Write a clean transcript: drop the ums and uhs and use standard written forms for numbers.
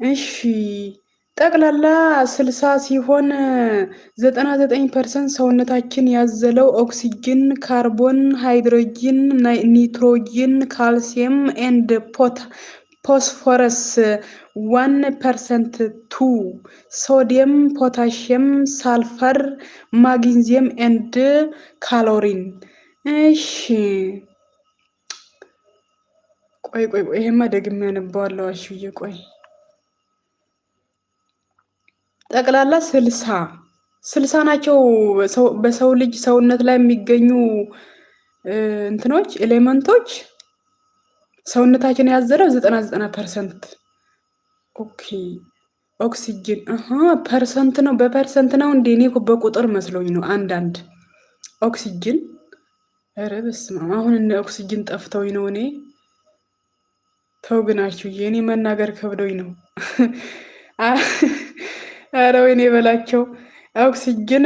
እሺ፣ ጠቅላላ 60 ሲሆን 99% ሰውነታችን ያዘለው ኦክሲጅን፣ ካርቦን፣ ሃይድሮጂን፣ nitrogen፣ calcium and phosphorus፣ 1% two sodium፣ potassium፣ sulfur፣ magnesium and chlorine። እሺ፣ ቆይ ቆይ ቆይ፣ ይሄማ ደግሜ ያነባዋለሁ። አሹዬ ቆይ፣ ጠቅላላ 60 ናቸው በሰው ልጅ ሰውነት ላይ የሚገኙ እንትኖች፣ element ኦች። ሰውነታችን ያዘለው 99%። Okay፣ ኦክሲጅን percent ነው፣ በ percent ነው እንዴ? እኔ እኮ በቁጥር መስሎኝ ነው። አንዳንድ ኦክሲጅን፣ ኧረ በስመ አብ! አሁን እነ ኦክሲጅን ጠፍተውኝ ነው እኔ። ተው ግናችሁ፣ የእኔ መናገር ከብዶኝ ነው። ኧረ ወይኔ በላቸው፣ ኦክሲጅን።